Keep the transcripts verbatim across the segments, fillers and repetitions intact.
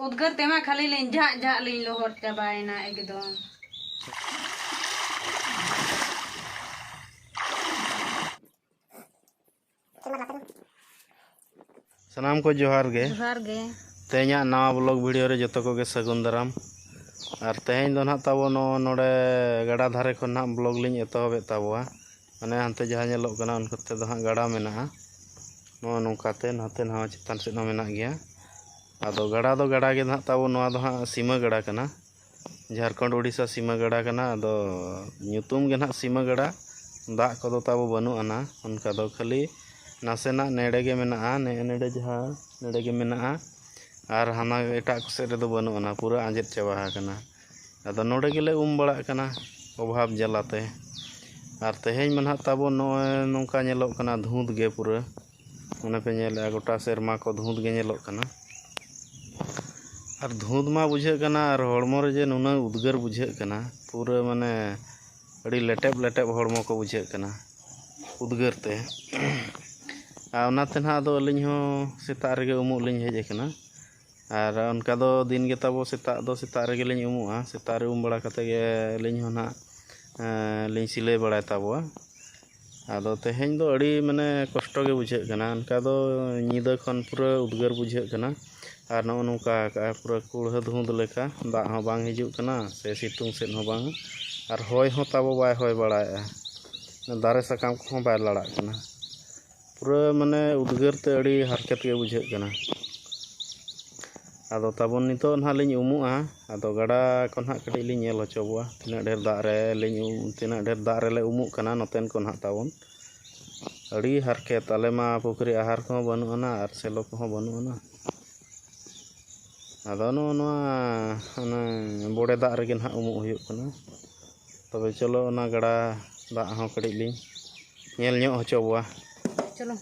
ᱩᱫᱽᱜᱟᱹᱨ ᱛᱮᱢᱟ ᱠᱷᱟᱹᱞᱤ ᱞᱤᱧ ᱡᱷᱟᱜ ᱡᱷᱟᱜ ᱞᱤᱧ ᱞᱚᱦᱚᱫ ᱪᱟᱵᱟᱭᱮᱱᱟ ᱮᱠᱫᱚᱢ᱾ ᱥᱟᱱᱟᱢ ᱠᱚ ᱡᱚᱦᱟᱨ ᱜᱮ᱾ ᱡᱚᱦᱟᱨ ᱜᱮ᱾ ᱛᱮᱦᱮᱧᱟᱜ ᱱᱟᱣᱟ ᱵᱞᱚᱜ ᱵᱷᱤᱰᱤᱭᱳ ᱨᱮ ᱡᱚᱛᱚ ᱠᱚᱜᱮ ᱥᱟᱹᱜᱩᱱ ᱫᱟᱨᱟᱢ᱾ ᱟᱨ ᱛᱮᱦᱮᱧ ᱫᱚ ᱱᱟᱦᱟᱜ ᱛᱟᱵᱚ ᱱᱚᱜᱼᱚ ᱱᱚᱰᱮ ᱜᱟᱰᱟ ᱫᱷᱟᱨᱮ ᱠᱷᱚᱱ ᱱᱟᱦᱟᱜ ᱵᱞᱚᱜ ᱞᱤᱧ ᱮᱛᱚᱦᱚᱵᱮᱫ ᱛᱟᱵᱚᱣᱟ᱾ ᱢᱟᱱᱮ ᱦᱟᱱᱛᱮ ᱡᱟᱦᱟᱸ ᱧᱮᱞᱚᱜ ᱠᱟᱱᱟ ᱚᱱᱠᱟ ᱛᱮᱫᱚ ᱦᱟᱸᱜ ᱜᱟᱰᱟ ᱢᱮᱱᱟᱜᱼᱟ᱾ ᱱᱚᱜᱼᱚ ᱱᱚᱝᱠᱟᱛᱮ ᱱᱟᱛᱮ ᱱᱟᱣᱟ ᱪᱮᱛᱟᱱ ᱥᱮᱫ ᱦᱚᱸ ᱢᱮᱱᱟᱜ ᱜᱮᱭᱟ᱾ ᱟᱫᱚ ᱜᱟᱰᱟ ᱫᱚ ᱜᱟᱰᱟ ᱜᱮ ᱱᱟᱦᱟᱜ ᱛᱟᱵᱚ, ᱱᱚᱣᱟ ᱫᱚ ᱦᱟᱸᱜ ᱥᱤᱢᱟᱹ ᱜᱟᱰᱟ ᱠᱟᱱᱟ᱾ ᱡᱷᱟᱲᱠᱷᱚᱸᱰ ᱳᱰᱤᱥᱟ ᱥᱤᱢᱟᱹ ᱜᱟᱰᱟ ᱠᱟᱱᱟ᱾ ᱟᱫᱚ ᱧᱩᱛᱩᱢ ᱜᱮ ᱱᱟᱦᱟᱜ ᱥᱤᱢᱟᱹ ᱜᱟᱰᱟ, ᱫᱟᱜ ᱠᱚᱫᱚ ᱛᱟᱵᱚ ᱵᱟᱹᱱᱩᱜ ᱟᱱᱟ ᱚᱱᱠᱟ ᱫᱚ, ᱠᱷᱟᱹᱞᱤ ᱱᱟᱥᱮᱱᱟᱜ ᱱᱮᱰᱮ ᱜᱮ ᱢᱮᱱᱟᱜᱼᱟ, ᱱᱮᱜᱼᱮ ᱱᱮᱰᱮ ᱡᱟᱦᱟᱸ ᱱᱮᱰᱮ ᱜᱮ ᱢᱮᱱᱟᱜᱼᱟ, ᱟᱨ ᱦᱟᱱᱟ ᱮᱴᱟᱜ ᱠᱚ ᱥᱮᱫ ᱨᱮᱫᱚ ᱵᱟᱹᱱᱩᱜ ᱟᱱᱟ, ᱯᱩᱨᱟᱹ ᱟᱸᱡᱮᱫ ᱪᱟᱵᱟ ᱟᱠᱟᱱᱟ᱾ ᱟᱫᱚ ᱱᱚᱰᱮ ᱜᱮᱞᱮ ᱩᱢ ᱵᱟᱲᱟᱜ ᱠᱟᱱᱟ ᱚᱵᱷᱟᱵᱽ ᱡᱟᱞᱟᱛᱮ᱾ ᱟᱨ ᱛᱮᱦᱮᱧ ᱢᱟ ᱱᱟᱦᱟᱜ ᱛᱟᱵᱚ ᱱᱚᱜᱼᱚᱭ ᱱᱚᱝᱠᱟ ᱧᱮᱞᱚᱜ ᱠᱟᱱᱟ, ᱫᱷᱩᱸᱛ ᱜᱮ ᱯᱩᱨᱟᱹ᱾ ᱚᱱᱮ ᱯᱮ ᱧᱮᱞᱮᱜᱼᱟ, ᱜᱚᱴᱟ ᱥᱮᱨᱢᱟ ᱠᱚ ᱫᱷᱩᱸᱛ ᱜᱮ ᱧᱮᱞᱚᱜ ᱠᱟᱱᱟ᱾ ᱟᱨ ᱫᱷᱩᱸᱛ ᱢᱟ ᱵᱩᱡᱷᱟᱹᱜ ᱠᱟᱱᱟ, ᱟᱨ ᱦᱚᱲᱢᱚ ᱨᱮ ᱡᱮ ᱱᱩᱱᱟᱹᱜ ᱩᱫᱽᱜᱟᱹᱨ ᱵᱩᱡᱷᱟᱹᱜ ᱠᱟᱱᱟ, ᱯᱩᱨᱟᱹ ᱢᱟᱱᱮ ᱟᱹᱰᱤ ᱞᱮᱴᱮᱵ ᱞᱮᱴᱮᱵ ᱦᱚᱲᱢᱚ ᱠᱚ ᱵᱩᱡᱷᱟᱹᱜ ᱠᱟᱱᱟ ᱩᱫᱽᱜᱟᱹᱨ ᱛᱮ᱾ ᱟᱨ ᱚᱱᱟᱛᱮ ᱱᱟᱦᱟᱜ ᱟᱫᱚ ᱟᱹᱞᱤᱧ ᱦᱚᱸ ᱥᱮᱛᱟᱜ ᱨᱮᱜᱮ ᱩᱢᱩᱜ ᱞᱤᱧ ᱦᱮᱡ ᱟᱠᱟᱱᱟ᱾ ᱟᱨ ᱚᱱᱠᱟ ᱫᱚ ᱫᱤᱱ ᱜᱮ ᱛᱟᱵᱚ ᱥᱮᱛᱟᱜ ᱫᱚ ᱥᱮᱛᱟᱜ ᱨᱮᱜᱮ ᱞᱤᱧ ᱩᱢᱩᱜᱼᱟ᱾ ᱥᱮᱛᱟᱜ ᱨᱮ ᱩᱢ ᱵᱟᱲᱟ ᱠᱟᱛᱮ ᱜᱮ ᱟᱹᱞᱤᱧ ᱦᱚᱸ ᱱᱟᱦᱟᱜ, ᱮᱸ, ᱞᱤᱧ ᱥᱤᱞᱟᱹᱭ ᱵᱟᱲᱟᱭ ᱛᱟᱵᱚᱣᱟ᱾ ᱟᱫᱚ ᱛᱮᱦᱮᱧ ᱫᱚ ᱟᱹᱰᱤ ᱢᱟᱱᱮ ᱠᱚᱥᱴᱚ ᱜᱮ ᱵᱩᱡᱷᱟᱹᱜ ᱠᱟᱱᱟ᱾ ᱚᱱᱠᱟ ᱫᱚ ᱧᱤᱫᱟᱹ ᱠᱷᱚᱱ ᱯᱩᱨᱟᱹ ᱩᱫᱽᱜᱟᱹᱨ ᱵᱩᱡᱷᱟᱹᱜ ᱠᱟᱱᱟ᱾ ᱟᱨ ᱱᱚᱜᱼᱚ ᱱᱚᱝᱠᱟ ᱟᱠᱟᱜᱼᱟ, ᱯᱩᱨᱟᱹ ᱠᱩᱲᱦᱟᱹ ᱫᱷᱩᱸᱫ ᱞᱮᱠᱟ, ᱫᱟᱜ ᱦᱚᱸ ᱵᱟᱝ ᱦᱤᱡᱩᱜ ᱠᱟᱱᱟ ᱥᱮ ᱥᱤᱛᱩᱝ ᱥᱮᱫ ᱦᱚᱸ ᱵᱟᱝ, ᱟᱨ ᱦᱚᱭ ᱦᱚᱸ ᱛᱟᱵᱚ ᱵᱟᱭ ᱦᱚᱭ ᱵᱟᱲᱟᱭᱮᱜᱼᱟ, ᱫᱟᱨᱮ ᱥᱟᱠᱟᱢ ᱠᱚᱦᱚᱸ ᱵᱟᱭ ᱞᱟᱲᱟᱜ ᱠᱟᱱᱟ᱾ ᱯᱩᱨᱟᱹ ᱢᱟᱱᱮ ᱩᱫᱽᱜᱟᱹᱨ ᱛᱮ ᱟᱹᱰᱤ ᱦᱟᱨᱠᱮᱛ ᱜᱮ ᱵᱩᱡᱷᱟᱹᱜ ᱠᱟᱱᱟ᱾ ᱟᱫᱚ ᱛᱟᱵᱚᱱ ᱱᱤᱛᱚᱜ ᱱᱟᱦᱟᱜ ᱞᱤᱧ ᱩᱢᱩᱜᱼᱟ᱾ ᱟᱫᱚ ᱜᱟᱰᱟ ᱠᱚ ᱱᱟᱦᱟᱜ ᱠᱟᱹᱴᱤᱡ ᱞᱤᱧ ᱧᱮᱞ ᱦᱚᱪᱚ ᱵᱚᱣᱟ, ᱛᱤᱱᱟᱹᱜ ᱰᱷᱮᱨ ᱫᱟᱜ ᱨᱮ ᱞᱤᱧ ᱩᱢ, ᱛᱤᱱᱟᱹᱜ ᱰᱷᱮᱨ ᱫᱟᱜ ᱨᱮᱞᱮ ᱩᱢᱩᱜ ᱠᱟᱱᱟ ᱱᱚᱛᱮᱱ ᱠᱚ ᱱᱟᱦᱟᱜ ᱛᱟᱵᱚᱱ᱾ ᱟᱹᱰᱤ ᱦᱟᱨᱠᱮᱛ, ᱟᱞᱮ ᱢᱟ ᱯᱩᱠᱷᱨᱤ ᱟᱦᱟᱨ ᱠᱚᱦᱚᱸ ᱵᱟᱹᱱᱩᱜ ᱟᱱᱟ ᱟᱨ ᱥᱮᱞᱚ ᱠᱚᱦᱚᱸ ᱵᱟᱹᱱᱩᱜ ᱟᱱᱟ᱾ ᱟᱫᱚ ᱱᱚᱜᱼᱚ ᱱᱚᱣᱟ ᱚᱱᱮ ᱵᱚᱰᱮ ᱫᱟᱜ ᱨᱮᱜᱮ ᱱᱟᱦᱟᱜ ᱩᱢᱩᱜ ᱦᱩᱭᱩᱜ ᱠᱟᱱᱟ᱾ ᱛᱚᱵᱮ ᱪᱚᱞᱚ, ᱚᱱᱟ ᱜᱟᱰᱟ ᱫᱟᱜ ᱦᱚᱸ ᱠᱟᱹᱴᱤᱡ ᱞᱤᱧ ᱧᱮᱞ ᱧᱚᱜ ᱦᱚᱪᱚ ᱵᱚᱣᱟ᱾ ᱪᱚᱞᱚ᱾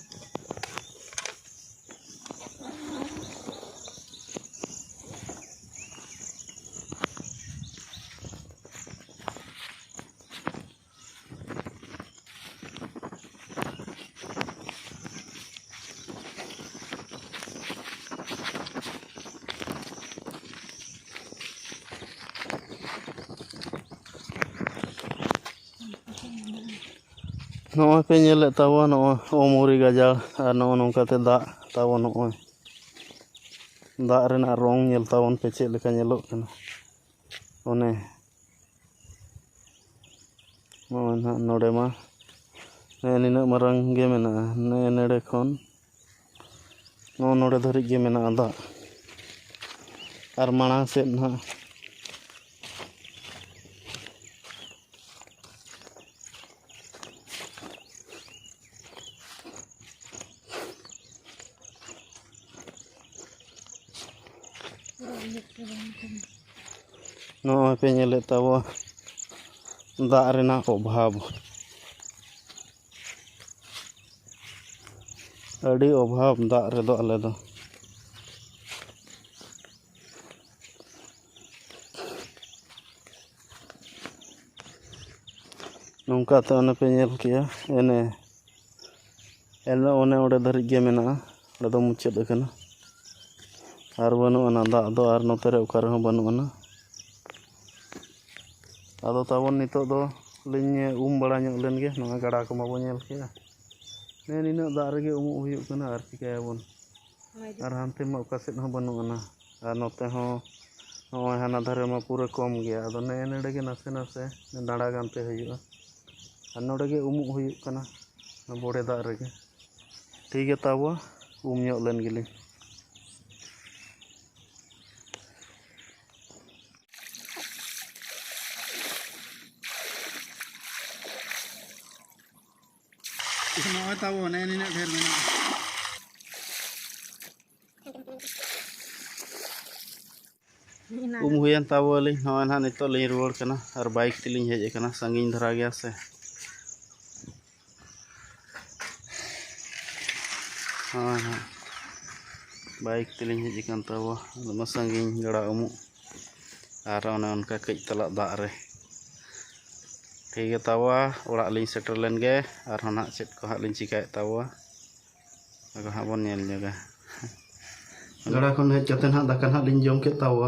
ᱱᱚᱜᱼᱚᱭ ᱯᱮ ᱧᱮᱞᱮᱫ ᱛᱟᱵᱚᱱ, ᱱᱚᱜᱼᱚᱭ ᱩᱢᱩᱨᱤ ᱜᱟᱡᱟᱲ ᱟᱨ ᱱᱚᱜᱼᱚ ᱱᱚᱝᱠᱟᱛᱮ ᱫᱟᱜ ᱛᱟᱵᱚᱱ᱾ ᱱᱚᱜᱼᱚᱭ ᱫᱟᱜ ᱨᱮᱱᱟᱜ ᱨᱚᱝ ᱧᱮᱞ ᱛᱟᱵᱚᱱ ᱯᱮ, ᱪᱮᱫ ᱞᱮᱠᱟ ᱧᱮᱞᱚᱜ ᱠᱟᱱᱟ᱾ ᱚᱱᱮ ᱱᱚᱜᱼᱚᱭ ᱱᱟᱦᱟᱜ ᱱᱚᱰᱮ ᱢᱟ ᱱᱮᱜᱼᱮ ᱱᱤᱱᱟᱹᱜ ᱢᱟᱨᱟᱝ ᱜᱮ ᱢᱮᱱᱟᱜᱼᱟ, ᱱᱮᱜᱼᱮ ᱱᱚᱰᱮ ᱠᱷᱚᱱ ᱱᱚᱜᱼᱚ ᱱᱚᱰᱮ ᱫᱷᱟᱹᱨᱤᱡ ᱜᱮ ᱢᱮᱱᱟᱜᱼᱟ ᱫᱟᱜ᱾ ᱟᱨ ᱢᱟᱲᱟᱝ ᱥᱮᱫ ᱱᱟᱦᱟᱜ ᱱᱚᱜᱼᱚᱭ ᱯᱮ ᱧᱮᱞᱮᱫ ᱛᱟᱵᱚ ᱫᱟᱜ ᱨᱮᱱᱟᱜ ᱚᱵᱷᱟᱵᱽ, ᱟᱹᱰᱤ ᱚᱵᱷᱟᱵᱽ ᱫᱟᱜ ᱨᱮᱫᱚ ᱟᱞᱮ ᱫᱚ᱾ ᱱᱚᱝᱠᱟᱛᱮ ᱚᱱᱮ ᱯᱮ ᱧᱮᱞ ᱠᱮᱜᱼᱟ, ᱮᱱᱮ ᱮᱱᱮ ᱚᱱᱮ ᱚᱸᱰᱮ ᱫᱷᱟᱹᱨᱤᱡ ᱜᱮ ᱢᱮᱱᱟᱜᱼᱟ, ᱚᱸᱰᱮ ᱫᱚ ᱢᱩᱪᱟᱹᱫ ᱟᱠᱟᱱᱟ᱾ ᱟᱨ ᱵᱟᱹᱱᱩᱜ ᱟᱱᱟ ᱫᱟᱜ ᱫᱚ, ᱟᱨ ᱱᱚᱛᱮ ᱨᱮ ᱚᱠᱟ ᱨᱮᱦᱚᱸ ᱵᱟᱹᱱᱩᱜ ᱟᱱᱟ᱾ ᱟᱫᱚ ᱛᱟᱵᱚᱱ ᱱᱤᱛᱚᱜ ᱫᱚ ᱞᱤᱧ ᱩᱢ ᱵᱟᱲᱟ ᱧᱚᱜ ᱞᱮᱱ ᱜᱮ, ᱱᱚᱣᱟ ᱜᱟᱰᱟ ᱠᱚ ᱢᱟᱵᱚᱱ ᱧᱮᱞ ᱠᱮᱜᱼᱟ᱾ ᱱᱮ ᱱᱤᱱᱟᱹᱜ ᱫᱟᱜ ᱨᱮᱜᱮ ᱩᱢᱩᱜ ᱦᱩᱭᱩᱜ ᱠᱟᱱᱟ, ᱟᱨ ᱪᱤᱠᱟᱹᱭᱟᱵᱚᱱ? ᱟᱨ ᱦᱟᱱᱛᱮ ᱢᱟ ᱚᱠᱟ ᱥᱮᱫ ᱦᱚᱸ ᱵᱟᱹᱱᱩᱜ ᱟᱱᱟ, ᱟᱨ ᱱᱚᱛᱮ ᱦᱚᱸ ᱱᱚᱜᱼᱚᱭ ᱦᱟᱱᱟ ᱫᱷᱟᱨᱮ ᱢᱟ ᱯᱩᱨᱟᱹ ᱠᱚᱢ ᱜᱮᱭᱟ᱾ ᱟᱫᱚ ᱱᱮᱜᱼᱮ ᱱᱚᱰᱮ ᱜᱮ ᱱᱟᱥᱮ ᱱᱟᱥᱮ ᱫᱟᱬᱟ ᱜᱟᱱᱛᱮ ᱦᱩᱭᱩᱜᱼᱟ, ᱟᱨ ᱱᱚᱰᱮ ᱜᱮ ᱩᱢᱩᱜ ᱦᱩᱭᱩᱜ ᱠᱟᱱᱟ, ᱵᱚᱲᱮ ᱫᱟᱜ ᱨᱮᱜᱮ᱾ ᱴᱷᱤᱠ ᱜᱮᱭᱟ, ᱛᱟᱵᱚ ᱩᱢ ᱧᱚᱜ ᱞᱮᱱ ᱜᱮᱞᱤᱧ᱾ ᱱᱚᱜᱼᱚᱭ ᱛᱟᱵᱚ ᱱᱮᱜᱼᱮ ᱱᱤᱱᱟᱹᱜ ᱰᱷᱮᱨ ᱢᱮᱱᱟᱜᱼᱟ᱾ ᱩᱢ ᱦᱩᱭᱮᱱ ᱛᱟᱵᱚ ᱟᱹᱞᱤᱧ, ᱱᱚᱜᱼᱚᱭ ᱱᱟᱦᱟᱜ ᱱᱤᱛᱚᱜ ᱞᱤᱧ ᱨᱩᱣᱟᱹᱲ ᱠᱟᱱᱟ ᱟᱨ ᱵᱟᱭᱤᱠ ᱛᱮᱞᱤᱧ ᱦᱮᱡ ᱟᱠᱟᱱᱟ, ᱥᱟᱺᱜᱤᱧ ᱫᱷᱟᱨᱟ ᱜᱮᱭᱟ ᱥᱮ᱾ ᱦᱳᱭ, ᱦᱳᱭ᱾ ᱵᱟᱭᱤᱠ ᱛᱮᱞᱤᱧ ᱦᱮᱡ ᱟᱠᱟᱱ ᱛᱟᱵᱚ, ᱩᱱᱟᱹᱜ ᱢᱟ ᱥᱟᱺᱜᱤᱧ ᱜᱟᱰᱟ ᱩᱢᱩᱜ, ᱟᱨ ᱚᱱᱮ ᱚᱱᱠᱟ ᱠᱟᱹᱡ ᱛᱟᱞᱟᱜ ᱫᱟᱜ ᱨᱮ᱾ ᱴᱷᱤᱠ ᱜᱮ ᱛᱟᱵᱚ, ᱚᱲᱟᱜ ᱞᱤᱧ ᱥᱮᱴᱮᱨ ᱞᱮᱱ ᱜᱮ, ᱟᱨᱦᱚᱸ ᱱᱟᱦᱟᱜ ᱪᱮᱫ ᱠᱚ ᱦᱟᱸᱜ ᱞᱤᱧ ᱪᱤᱠᱟᱹᱭᱮᱫ ᱛᱟᱵᱚ, ᱟᱫᱚ ᱦᱟᱸᱜ ᱵᱚᱱ ᱧᱮᱞ ᱧᱚᱜᱟ᱾ ᱜᱟᱰᱟ ᱠᱷᱚᱱ ᱦᱮᱡ ᱠᱟᱛᱮ ᱱᱟᱦᱟᱜ ᱫᱟᱠᱟ ᱱᱟᱦᱟᱜ ᱞᱤᱧ ᱡᱚᱢ ᱠᱮᱫ ᱛᱟᱵᱚ᱾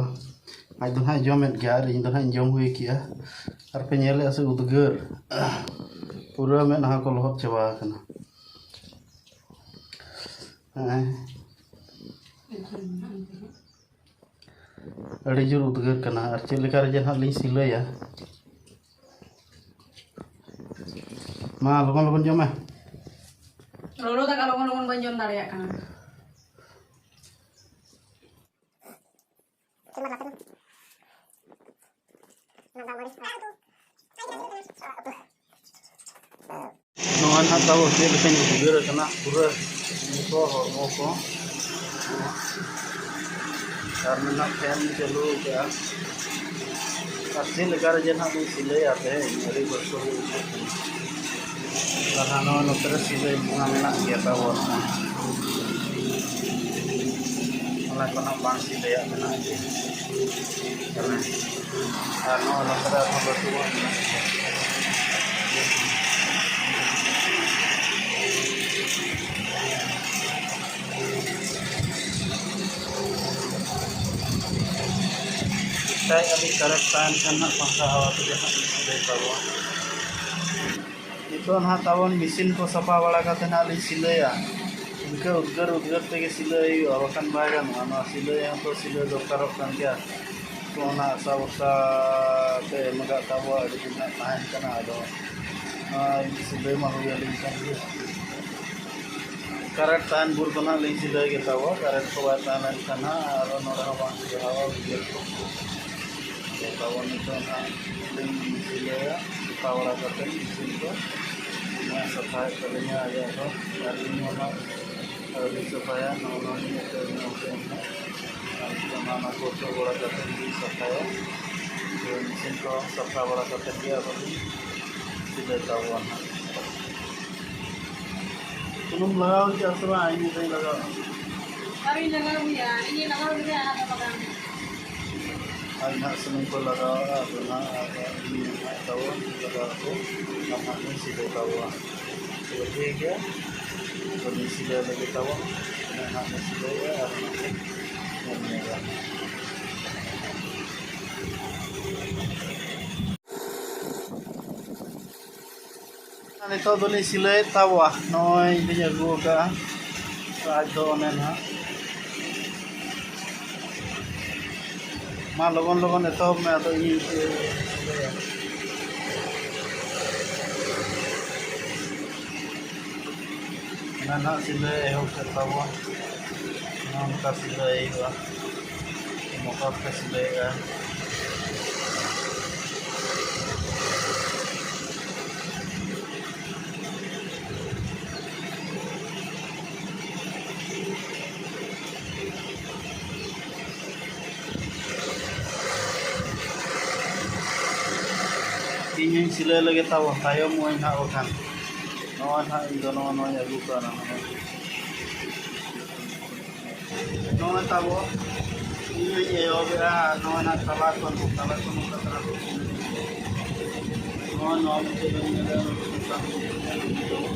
ᱟᱡ ᱫᱚ ᱱᱟᱦᱟᱜ ᱡᱚᱢᱮᱫ ᱜᱮᱭᱟ ᱟᱨ ᱤᱧ ᱫᱚ ᱱᱟᱦᱟᱜ ᱤᱧ ᱡᱚᱢ ᱦᱩᱭ ᱠᱮᱜᱼᱟ᱾ ᱟᱨ ᱯᱮ ᱧᱮᱞᱮᱫᱼᱟ ᱥᱮ ᱩᱫᱽᱜᱟᱹᱨ᱾ ᱯᱩᱨᱟᱹ ᱢᱮᱫᱦᱟ ᱠᱚ ᱞᱚᱦᱚᱫ ᱪᱟᱵᱟ ᱟᱠᱟᱱᱟ᱾ ᱦᱮᱸ, ᱟᱹᱰᱤ ᱡᱳᱨ ᱩᱫᱽᱜᱟᱹᱨ ᱠᱟᱱᱟ, ᱟᱨ ᱪᱮᱫ ᱞᱮᱠᱟ ᱨᱮ ᱡᱮ ᱱᱟᱦᱟᱜ ᱞᱤᱧ ᱥᱤᱞᱟᱹᱭᱟ᱾ ᱢᱟ, ᱞᱚᱜᱚᱱ ᱞᱚᱜᱚᱱ ᱡᱚᱢ ᱢᱮ᱾ ᱞᱚᱞᱚ ᱫᱟᱠᱟ ᱞᱚᱜᱚᱱ ᱞᱚᱜᱚᱱ ᱵᱟᱹᱧ ᱡᱚᱢ ᱫᱟᱲᱮᱭᱟᱜ ᱠᱟᱱᱟ᱾ ᱱᱚᱣᱟ ᱱᱟᱦᱟᱜ ᱛᱟᱵᱚ ᱪᱮᱫ ᱞᱮᱠᱟᱧ ᱩᱫᱽᱜᱟᱹᱨ ᱟᱠᱟᱱᱟ, ᱯᱩᱨᱟᱹ ᱱᱤᱛᱚᱜ ᱦᱚᱲᱢᱚ ᱠᱚ᱾ ᱟᱨ ᱱᱟᱦᱟᱜ ᱯᱷᱮᱱ ᱤᱧ ᱪᱟᱹᱞᱩ ᱟᱠᱟᱫᱼᱟ᱾ ᱟᱨ ᱪᱮᱫ ᱞᱮᱠᱟ ᱨᱮ ᱡᱮ ᱱᱟᱦᱟᱜ ᱵᱚᱱ ᱥᱤᱞᱟᱹᱭᱟ ᱛᱮᱦᱮᱧ, ᱟᱹᱰᱤ ᱠᱚᱥᱴᱚ ᱜᱮ ᱵᱩᱡᱷᱟᱹᱜ ᱠᱟᱱᱟ᱾ ᱟᱨ ᱱᱚᱣᱟ ᱱᱚᱛᱮ ᱨᱮ ᱥᱤᱞᱟᱹᱭ ᱠᱚᱢᱟ ᱢᱮᱱᱟᱜ ᱜᱮᱭᱟ ᱛᱟᱵᱚ᱾ ᱚᱱᱟ ᱠᱚ ᱱᱟᱦᱟᱜ ᱵᱟᱝ ᱥᱤᱞᱟᱹᱭᱟᱜ ᱢᱮᱱᱟᱜ ᱜᱮᱭᱟ᱾ ᱟᱨ ᱱᱚᱣᱟ ᱱᱚᱛᱮ ᱨᱮ ᱟᱨᱦᱚᱸ ᱞᱟᱹᱴᱩᱣᱟᱜ ᱢᱮᱱᱟᱜ ᱜᱮᱭᱟ᱾ ᱮᱠᱴᱟᱭ ᱟᱹᱰᱤ correct ᱛᱟᱦᱮᱱ ᱠᱷᱟᱱ ᱦᱟᱸᱜ ᱯᱟᱝᱠᱷᱟ ᱦᱟᱣᱟ ᱛᱮᱜᱮ ᱦᱟᱸᱜ ᱞᱤᱧ ᱥᱤᱞᱟᱹᱭ ᱛᱟᱵᱚᱱᱟ᱾ ᱱᱤᱛᱚᱜ ᱱᱟᱦᱟᱜ ᱛᱟᱵᱚᱱ ᱢᱮᱥᱤᱱ ᱠᱚ ᱥᱟᱯᱷᱟ ᱵᱟᱲᱟ ᱠᱟᱛᱮ ᱱᱟᱦᱟᱜ ᱞᱤᱧ ᱥᱤᱞᱟᱹᱭᱟ᱾ ᱤᱱᱠᱟᱹ ᱩᱫᱽᱜᱟᱹᱨ ᱩᱫᱽᱜᱟᱹᱨ ᱛᱮᱜᱮ ᱥᱤᱞᱟᱹᱭ ᱦᱩᱭᱩᱜᱼᱟ, ᱵᱟᱠᱷᱟᱱ ᱵᱟᱭ ᱜᱟᱱᱚᱜᱼᱟ᱾ ᱱᱚᱣᱟ ᱥᱤᱞᱟᱹᱭ ᱦᱚᱸᱛᱚ ᱥᱤᱞᱟᱹᱭ ᱫᱚᱨᱠᱟᱨᱚᱜ ᱠᱟᱱ ᱜᱮᱭᱟ᱾ ᱛᱚ ᱚᱱᱟ ᱟᱥᱟ ᱵᱷᱚᱨᱥᱟ ᱛᱮ ᱮᱢ ᱟᱠᱟᱫ ᱛᱟᱵᱚᱣᱟ ᱟᱹᱰᱤ ᱫᱤᱱ ᱦᱟᱸᱜ ᱛᱟᱦᱮᱱ ᱠᱟᱱᱟ᱾ ᱟᱫᱚ ᱱᱚᱣᱟ ᱥᱤᱞᱟᱹᱭ ᱢᱟ ᱦᱩᱭ ᱟᱹᱞᱤᱧ ᱠᱟᱱ ᱜᱮ᱾ ᱠᱟᱨᱮᱱᱴ ᱛᱟᱦᱮᱱ ᱵᱷᱳᱨ ᱫᱚ ᱱᱟᱦᱟᱜ ᱞᱤᱧ ᱥᱤᱞᱟᱹᱭ ᱜᱮ ᱛᱟᱵᱚᱣᱟ᱾ ᱠᱟᱨᱮᱱᱴ ᱠᱚ ᱵᱟᱭ ᱛᱟᱦᱮᱸ ᱞᱮᱱᱠᱷᱟᱱ ᱦᱟᱸᱜ ᱟᱨ ᱱᱚᱰᱮ ᱦᱚᱸ ᱵᱟᱝ ᱥᱤᱞᱟᱹᱭᱚᱜᱼᱟ, ᱩᱫᱽᱜᱟᱹᱨ ᱠᱚ᱾ ᱛᱟᱵᱚᱱ ᱱᱤᱛᱚᱜ ᱱᱟᱦᱟᱜ ᱞᱤᱧ ᱥᱤᱞᱟᱹᱭᱟ, ᱥᱟᱯᱷᱟ ᱵᱟᱲᱟ ᱠᱟᱛᱮ ᱢᱮᱥᱤᱱ ᱠᱚ ᱱᱟᱦᱟᱜ ᱥᱟᱯᱷᱟᱭᱮᱫ ᱛᱟᱹᱞᱤᱧᱟ ᱟᱡᱟᱜ ᱫᱚ᱾ ᱟᱹᱞᱤᱧ ᱦᱚᱸ ᱱᱟᱦᱟᱜ ᱟᱹᱣᱨᱤ ᱥᱟᱯᱷᱟᱭᱟ, ᱱᱚᱜᱼᱚ ᱱᱚᱣᱟ ᱜᱮ ᱱᱤᱛᱚᱜ ᱧᱮᱞ ᱯᱮ ᱱᱟᱦᱟᱜ᱾ ᱟᱨ ᱱᱤᱛᱚᱜ ᱱᱟᱦᱟᱜ ᱚᱱᱟ ᱠᱚ ᱚᱪᱚᱜ ᱵᱟᱲᱟ ᱠᱟᱛᱮ ᱞᱤᱧ ᱥᱟᱯᱷᱟᱭᱟ᱾ ᱛᱚ ᱢᱮᱥᱤᱱ ᱠᱚ ᱥᱟᱯᱷᱟ ᱵᱟᱲᱟ ᱠᱟᱛᱮ ᱜᱮ ᱟᱫᱚ ᱞᱤᱧ ᱥᱤᱞᱟᱹᱭ ᱛᱟᱵᱚᱱᱟ ᱱᱟᱦᱟᱜ᱾ ᱥᱩᱱᱩᱢ ᱞᱟᱜᱟᱣ ᱦᱩᱭᱩᱜᱼᱟ ᱥᱮ ᱵᱟᱝ? ᱤᱧ ᱱᱤᱛᱚᱜ ᱤᱧ ᱞᱟᱜᱟᱣᱟ᱾ ᱟᱹᱣᱨᱤ ᱞᱟᱜᱟᱣ ᱦᱩᱭᱩᱜᱼᱟ, ᱤᱧᱤᱧ ᱞᱟᱜᱟᱣ ᱞᱮᱫᱟ ᱟᱨ ᱵᱟᱝ᱾ ᱟᱨ ᱱᱟᱦᱟᱜ ᱥᱩᱱᱩᱢ ᱠᱚ ᱞᱟᱜᱟᱣᱟ, ᱟᱫᱚ ᱱᱟᱦᱟᱜ ᱟᱫᱚ ᱤᱧ ᱱᱟᱦᱟᱜ ᱛᱟᱵᱚᱱ ᱞᱟᱜᱟᱣ ᱠᱚ, ᱟᱨ ᱱᱟᱦᱟᱜ ᱵᱚᱱ ᱥᱤᱞᱟᱹᱭ ᱛᱟᱵᱚᱱᱟ᱾ ᱛᱚᱵᱮ ᱴᱷᱤᱠ ᱜᱮᱭᱟ, ᱟᱫᱚ ᱵᱚᱱ ᱥᱤᱞᱟᱹᱭ ᱞᱟᱹᱜᱤᱫ ᱛᱟᱵᱚᱱ, ᱤᱱᱟᱹ ᱱᱟᱦᱟᱜ ᱵᱚᱱ ᱥᱤᱞᱟᱹᱭᱟ ᱟᱨ ᱱᱟᱦᱟᱜ ᱵᱚᱱ ᱧᱮᱞ ᱧᱚᱜᱟ᱾ ᱱᱤᱛᱚᱜ ᱫᱚᱞᱤᱧ ᱥᱤᱞᱟᱹᱭᱮᱫ ᱛᱟᱵᱚᱣᱟ᱾ ᱱᱚᱜᱼᱚᱭ ᱞᱤᱧ ᱟᱹᱜᱩ ᱟᱠᱟᱫᱼᱟ ᱨᱟᱡᱽ ᱫᱚ ᱚᱱᱮ ᱱᱟᱦᱟᱜ᱾ ᱢᱟ ᱞᱚᱜᱚᱱ ᱞᱚᱜᱚᱱ ᱮᱛᱚᱦᱚᱵ ᱢᱮ, ᱟᱫᱚ ᱤᱧ ᱥᱤᱞᱟᱹᱭᱟ᱾ ᱚᱱᱟ ᱱᱟᱦᱟᱜ ᱥᱤᱞᱟᱹᱭ ᱮᱦᱚᱵ ᱠᱮᱫ ᱛᱟᱵᱚᱱ᱾ ᱱᱚᱝᱠᱟ ᱥᱤᱞᱟᱹᱭ ᱦᱩᱭᱩᱜᱼᱟ, ᱢᱚᱴᱟ ᱛᱮ ᱥᱤᱞᱟᱹᱭᱮᱜᱼᱟ᱾ ᱤᱧ ᱦᱚᱸᱧ ᱥᱤᱞᱟᱹᱭ ᱞᱮᱜᱮ ᱛᱟᱵᱚᱱ, ᱛᱟᱭᱚᱢᱚᱜ ᱟᱹᱧ ᱦᱟᱸᱜ ᱵᱟᱠᱷᱟᱱ᱾ ᱱᱚᱜᱼᱚᱭ ᱱᱟᱦᱟᱜ ᱤᱧ ᱫᱚ ᱱᱚᱜᱼᱚ ᱱᱚᱣᱟᱧ ᱟᱹᱜᱩ ᱠᱟᱜᱼᱟ, ᱱᱚᱜᱼᱚᱭ᱾ ᱱᱚᱜᱼᱚᱭ ᱛᱟᱵᱚ, ᱤᱧ ᱦᱚᱸᱧ ᱮᱦᱚᱵᱮᱜᱼᱟ, ᱱᱚᱜᱼᱚᱭ ᱱᱟᱦᱟᱜ ᱛᱟᱞᱟ ᱠᱷᱚᱱ, ᱛᱟᱞᱟ ᱠᱷᱚᱱ ᱱᱚᱝᱠᱟ ᱛᱟᱞᱟ ᱠᱷᱚᱱ᱾ ᱱᱚᱜᱼᱚᱭ ᱱᱚᱣᱟ ᱢᱩᱪᱟᱹᱫ ᱨᱮᱧ ᱧᱮᱞᱮᱜᱼᱟ, ᱱᱚᱝᱠᱟ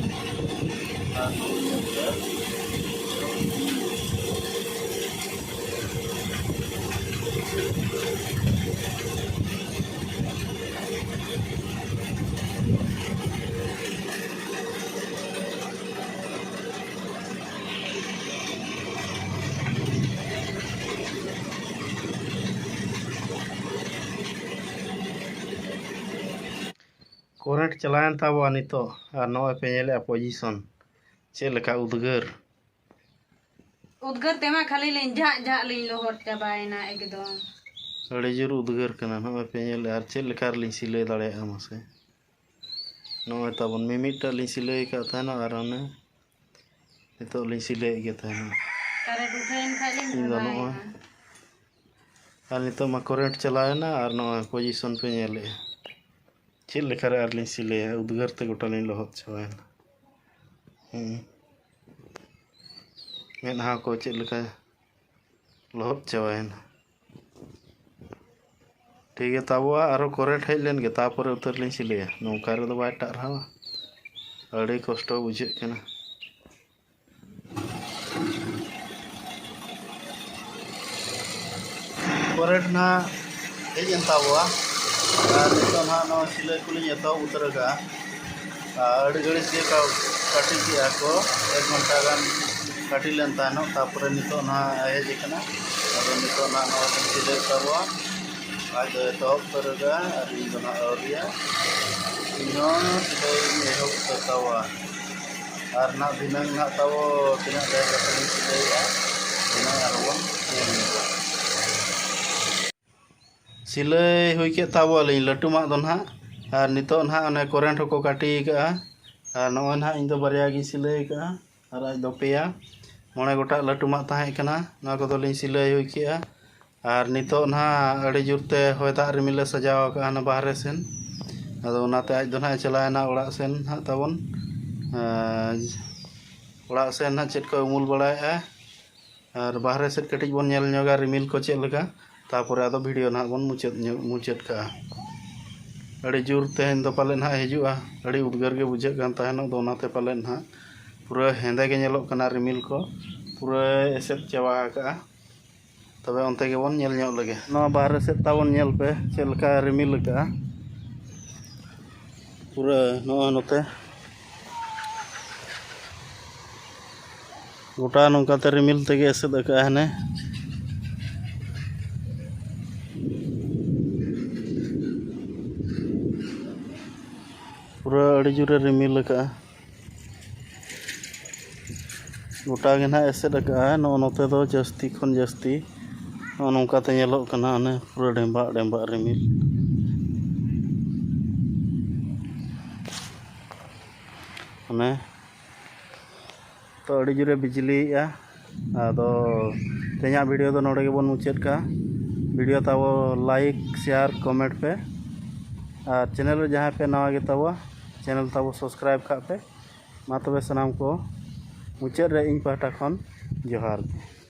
ᱟᱨ ᱱᱚᱜᱼᱚᱭ ᱧᱮᱞ ᱯᱮ᱾ ᱠᱚᱨᱮᱱᱴ ᱪᱟᱞᱟᱣᱮᱱ ᱛᱟᱵᱚᱣᱟ ᱱᱤᱛᱚᱜ, ᱟᱨ ᱱᱚᱜᱼᱚᱭ ᱯᱮ ᱧᱮᱞᱮᱜᱼᱟ ᱯᱚᱡᱤᱥᱚᱱ ᱪᱮᱫ ᱞᱮᱠᱟ ᱩᱫᱽᱜᱟᱹᱨ᱾ ᱩᱫᱽᱜᱟᱹᱨ ᱛᱮᱢᱟ ᱠᱷᱟᱹᱞᱤ ᱞᱤᱧ ᱡᱷᱟᱜ ᱡᱷᱟᱜ ᱞᱤᱧ ᱞᱚᱦᱚᱫ ᱪᱟᱵᱟᱭᱮᱱᱟ ᱮᱠᱫᱚᱢ᱾ ᱟᱹᱰᱤ ᱡᱳᱨ ᱩᱫᱽᱜᱟᱹᱨ ᱠᱟᱱᱟ, ᱱᱚᱜᱼᱚᱭ ᱯᱮ ᱧᱮᱞᱮᱜᱼᱟ᱾ ᱟᱨ ᱪᱮᱫ ᱞᱮᱠᱟ ᱨᱮᱞᱤᱧ ᱥᱤᱞᱟᱹᱭ ᱫᱟᱲᱮᱭᱟᱜᱼᱟ ᱢᱟᱥᱮ? ᱱᱚᱜᱼᱚᱭ ᱛᱟᱵᱚᱱ ᱢᱤᱢᱤᱫᱴᱟᱜ ᱞᱤᱧ ᱥᱤᱞᱟᱹᱭ ᱟᱠᱟᱫ ᱛᱟᱦᱮᱱᱟ, ᱟᱨ ᱚᱱᱮ ᱱᱤᱛᱚᱜ ᱞᱤᱧ ᱥᱤᱞᱟᱹᱭᱮᱫ ᱜᱮ ᱛᱟᱦᱮᱱᱟ᱾ ᱠᱟᱨᱮᱱᱴ ᱩᱴᱷᱟᱹᱣᱮᱱ ᱠᱷᱟᱡ ᱞᱤᱧ ᱤᱧ ᱫᱚ ᱱᱚᱜᱼᱚᱭ ᱵᱷᱟᱜᱟᱣᱮᱱᱟ᱾ ᱟᱨ ᱱᱤᱛᱚᱜ ᱢᱟ ᱠᱚᱨᱮᱱᱴ ᱪᱟᱞᱟᱣᱮᱱᱟ, ᱟᱨ ᱱᱚᱜᱼᱚᱭ ᱯᱚᱡᱤᱥᱚᱱ ᱯᱮ ᱧᱮᱞᱮᱫᱼᱟ᱾ ᱪᱮᱫ ᱞᱮᱠᱟᱨᱮ ᱟᱨ ᱞᱤᱧ ᱥᱤᱞᱟᱹᱭᱟ? ᱩᱫᱽᱜᱟᱹᱨ ᱛᱮ ᱜᱚᱴᱟ ᱞᱤᱧ ᱞᱚᱦᱚᱫ ᱪᱟᱵᱟᱭᱮᱱᱟ᱾ ᱦᱩᱸ᱾ ᱢᱮᱫᱦᱟ ᱠᱚ ᱪᱮᱫ ᱞᱮᱠᱟ ᱞᱚᱦᱚᱫ ᱪᱟᱵᱟᱭᱮᱱᱟ᱾ ᱴᱷᱤᱠ ᱜᱮᱭᱟ, ᱛᱟᱵᱚᱣᱟ ᱟᱨᱚ ᱠᱚᱨᱮᱱᱴ ᱦᱮᱡ ᱞᱮᱱ ᱜᱮ, ᱛᱟᱯᱚᱨᱮ ᱩᱛᱟᱹᱨ ᱞᱤᱧ ᱥᱤᱞᱟᱹᱭᱟ᱾ ᱱᱚᱝᱠᱟ ᱨᱮᱫᱚ ᱵᱟᱭ ᱴᱟᱜ ᱨᱮᱦᱚᱸ ᱟᱹᱰᱤ ᱠᱚᱥᱴᱚ ᱵᱩᱡᱷᱟᱹᱜ ᱠᱟᱱᱟ᱾ ᱠᱚᱨᱮᱱᱴ ᱱᱟᱦᱟᱜ ᱦᱮᱡ ᱮᱱ ᱛᱟᱵᱚᱣᱟ, ᱟᱨ ᱱᱤᱛᱚᱜ ᱱᱟᱦᱟᱜ ᱱᱚᱣᱟ ᱥᱤᱞᱟᱹᱭ ᱠᱚᱞᱤᱧ ᱮᱛᱚᱦᱚᱵ ᱩᱛᱟᱹᱨ ᱟᱠᱟᱫᱼᱟ᱾ ᱟᱹᱰᱤ ᱜᱷᱟᱹᱲᱤᱡ ᱜᱮ ᱠᱟ- ᱠᱟᱹᱴᱤ ᱠᱮᱜᱼᱟ ᱠᱚ, ᱮᱠ ᱜᱷᱚᱱᱴᱟ ᱜᱟᱱ ᱠᱟᱹᱴᱤ ᱞᱮᱱ ᱛᱟᱦᱮᱱᱚᱜ᱾ ᱛᱟᱨᱯᱚᱨᱮ ᱱᱤᱛᱚᱜ ᱱᱟᱦᱟᱜ ᱦᱮᱡ ᱟᱠᱟᱱᱟ᱾ ᱟᱫᱚ ᱱᱤᱛᱚᱜ ᱱᱟᱦᱟᱜ ᱱᱚᱜᱼᱚᱭ ᱵᱚᱱ ᱥᱤᱞᱟᱹᱭᱮᱫ ᱛᱟᱵᱚᱣᱟ᱾ ᱟᱡ ᱫᱚ ᱮᱛᱚᱦᱚᱵ ᱩᱛᱟᱹᱨ ᱟᱠᱟᱫᱼᱟ ᱟᱨ ᱤᱧ ᱫᱚ ᱱᱟᱦᱟᱜ ᱟᱹᱣᱨᱤᱭᱟ᱾ ᱤᱧ ᱦᱚᱸ ᱥᱤᱞᱟᱹᱭ ᱤᱧ ᱮᱦᱚᱵ ᱩᱛᱟᱹᱨ ᱛᱟᱵᱚᱣᱟ᱾ ᱟᱨ ᱱᱟᱦᱟᱜ ᱫᱷᱤᱱᱟᱹᱝ ᱱᱟᱦᱟᱜ ᱛᱟᱵᱚ ᱛᱤᱱᱟᱹᱜ ᱰᱷᱮᱨ ᱠᱟᱛᱮ ᱞᱤᱧ ᱥᱤᱞᱟᱹᱭᱮᱫᱼᱟ, ᱫᱷᱤᱱᱟᱹᱝ ᱟᱨᱦᱚᱸ ᱵᱚᱱ ᱧᱮᱞ ᱧᱚᱜᱟ᱾ ᱥᱤᱞᱟᱹᱭ ᱦᱩᱭ ᱠᱮᱫ ᱛᱟᱵᱚᱣᱟᱞᱤᱧ ᱞᱟᱹᱴᱩ ᱢᱟᱜ ᱫᱚ ᱱᱟᱦᱟᱜ᱾ ᱟᱨ ᱱᱤᱛᱚᱜ ᱱᱟᱦᱟᱜ ᱚᱱᱮ ᱠᱚᱨᱮᱱᱴ ᱦᱚᱸᱠᱚ ᱠᱟᱹᱴᱤ ᱟᱠᱟᱫᱼᱟ᱾ ᱟᱨ ᱱᱚᱜᱼᱚᱭ ᱱᱟᱦᱟᱜ ᱤᱧ ᱫᱚ ᱵᱟᱨᱭᱟ ᱜᱤᱧ ᱥᱤᱞᱟᱹᱭ ᱟᱠᱟᱫᱼᱟ᱾ ᱟᱨ ᱟᱡ ᱫᱚ ᱯᱮᱭᱟ᱾ ᱢᱚᱬᱮ ᱜᱚᱴᱟᱝ ᱞᱟᱹᱴᱩ ᱢᱟᱜ ᱛᱟᱦᱮᱸ ᱠᱟᱱᱟ, ᱱᱚᱣᱟ ᱠᱚᱫᱚ ᱞᱤᱧ ᱥᱤᱞᱟᱹᱭ ᱦᱩᱭ ᱠᱮᱜᱼᱟ᱾ ᱟᱨ ᱱᱤᱛᱚᱜ ᱱᱟᱦᱟᱜ ᱟᱹᱰᱤ ᱡᱳᱨᱛᱮ ᱦᱚᱭ ᱫᱟᱜ ᱨᱤᱢᱤᱞᱮ ᱥᱟᱡᱟᱣ ᱟᱠᱟᱫᱼᱟ ᱦᱟᱱᱟ ᱵᱟᱦᱨᱮ ᱥᱮᱱ᱾ ᱟᱫᱚ ᱚᱱᱟᱛᱮ ᱟᱡ ᱫᱚ ᱱᱟᱦᱟᱜ ᱮ ᱪᱟᱞᱟᱣᱮᱱᱟ ᱚᱲᱟᱜ ᱥᱮᱱ ᱱᱟᱦᱟᱜ ᱛᱟᱵᱚᱱ᱾ ᱟᱨ ᱚᱲᱟᱜ ᱥᱮᱱ ᱱᱟᱦᱟᱜ ᱪᱮᱫ ᱠᱚᱭ ᱩᱢᱩᱞ ᱵᱟᱲᱟᱭᱮᱫᱼᱟ᱾ ᱟᱨ ᱵᱟᱦᱨᱮ ᱥᱮᱫ ᱠᱟᱹᱴᱤᱡ ᱵᱚᱱ ᱧᱮᱞ ᱧᱚᱜᱟ ᱨᱤᱢᱤᱞ ᱠᱚ ᱪᱮᱫ ᱞᱮᱠᱟ᱾ ᱛᱟᱨᱯᱚᱨᱮ ᱟᱫᱚ ᱵᱷᱤᱰᱤᱭᱳ ᱱᱟᱦᱟᱜ ᱵᱚᱱ ᱢᱩᱪᱟᱹᱫ ᱧᱚᱜ, ᱢᱩᱪᱟᱹᱫ ᱠᱟᱜᱼᱟ᱾ ᱟᱹᱰᱤ ᱡᱳᱨ ᱛᱮᱦᱮᱧ ᱫᱚ ᱯᱟᱞᱮᱫ ᱱᱟᱦᱟᱜ ᱦᱤᱡᱩᱜᱼᱟ, ᱟᱹᱰᱤ ᱩᱫᱽᱜᱟᱹᱨ ᱜᱮ ᱵᱩᱡᱷᱟᱹᱜ ᱠᱟᱱ ᱛᱟᱦᱮᱱᱚᱜ ᱫᱚ, ᱚᱱᱟᱛᱮ ᱯᱟᱞᱮᱫ ᱱᱟᱦᱟᱜ ᱯᱩᱨᱟᱹ ᱦᱮᱸᱫᱮ ᱜᱮ ᱧᱮᱞᱚᱜ ᱠᱟᱱᱟ ᱨᱤᱢᱤᱞ ᱠᱚ, ᱯᱩᱨᱟᱹ ᱮᱥᱮᱫ ᱪᱟᱵᱟ ᱟᱠᱟᱜᱼᱟ᱾ ᱛᱚᱵᱮ ᱚᱱᱛᱮ ᱜᱮᱵᱚᱱ ᱧᱮᱞ ᱧᱚᱜ ᱞᱮᱜᱮ᱾ ᱱᱚᱣᱟ ᱵᱟᱦᱨᱮ ᱥᱮᱫ ᱛᱟᱵᱚᱱ ᱧᱮᱞ ᱯᱮ ᱪᱮᱫ ᱞᱮᱠᱟ ᱨᱤᱢᱤᱞ ᱟᱠᱟᱜᱼᱟ᱾ ᱯᱩᱨᱟᱹ ᱱᱚᱜᱼᱚᱭ ᱱᱚᱛᱮ ᱜᱚᱴᱟ ᱱᱚᱝᱠᱟᱛᱮ ᱨᱤᱢᱤᱞ ᱛᱮᱜᱮ ᱮᱥᱮᱫ ᱟᱠᱟᱜᱼᱟ ᱦᱟᱱᱮ᱾ ᱯᱩᱨᱟᱹ ᱟᱹᱰᱤ ᱡᱳᱨᱮ ᱨᱤᱢᱤᱞ ᱟᱠᱟᱜᱼᱟ᱾ ᱜᱚᱴᱟ ᱜᱮ ᱱᱟᱦᱟᱜ ᱮᱥᱮᱫ ᱟᱠᱟᱜᱼᱟ᱾ ᱱᱚᱜᱼᱚ ᱱᱚᱛᱮ ᱫᱚ ᱡᱟᱹᱥᱛᱤ ᱠᱷᱚᱱ ᱡᱟᱹᱥᱛᱤ ᱱᱚᱜᱼᱚ ᱱᱚᱝᱠᱟᱛᱮ ᱧᱮᱞᱚᱜ ᱠᱟᱱᱟ, ᱚᱱᱮ ᱯᱩᱨᱟᱹ ᱰᱮᱸᱵᱟᱜ ᱰᱮᱸᱵᱟᱜ ᱨᱤᱢᱤᱞ᱾ ᱚᱱᱮ ᱛᱚ ᱟᱹᱰᱤ ᱡᱳᱨᱮ ᱵᱤᱡᱽᱞᱤᱭᱮᱜᱼᱟ᱾ ᱟᱫᱚ ᱛᱮᱦᱮᱧᱟᱜ ᱵᱷᱤᱰᱤᱭᱳ ᱫᱚ ᱱᱚᱰᱮ ᱜᱮᱵᱚᱱ ᱢᱩᱪᱟᱹᱫ ᱠᱟᱜᱼᱟ᱾ ᱵᱷᱤᱰᱤᱭᱳ ᱛᱟᱵᱚ ᱞᱟᱭᱤᱠ, ᱥᱮᱭᱟᱨ, ᱠᱚᱢᱮᱱᱴ ᱯᱮ᱾ ᱟᱨ ᱪᱮᱱᱮᱞ ᱨᱮ ᱡᱟᱦᱟᱸᱭ ᱯᱮ ᱱᱟᱣᱟ ᱜᱮ ᱛᱟᱵᱚ, ᱪᱮᱱᱮᱞ ᱛᱟᱵᱚ ᱥᱟᱵᱥᱠᱨᱟᱭᱤᱵ ᱠᱟᱜ ᱯᱮ᱾ ᱢᱟ ᱛᱚᱵᱮ ᱥᱟᱱᱟᱢ ᱠᱚ ᱢᱩᱪᱟᱹᱫ ᱨᱮ ᱤᱧ ᱯᱟᱦᱴᱟ ᱠᱷᱚᱱ ᱡᱚᱦᱟᱨ ᱜᱮ᱾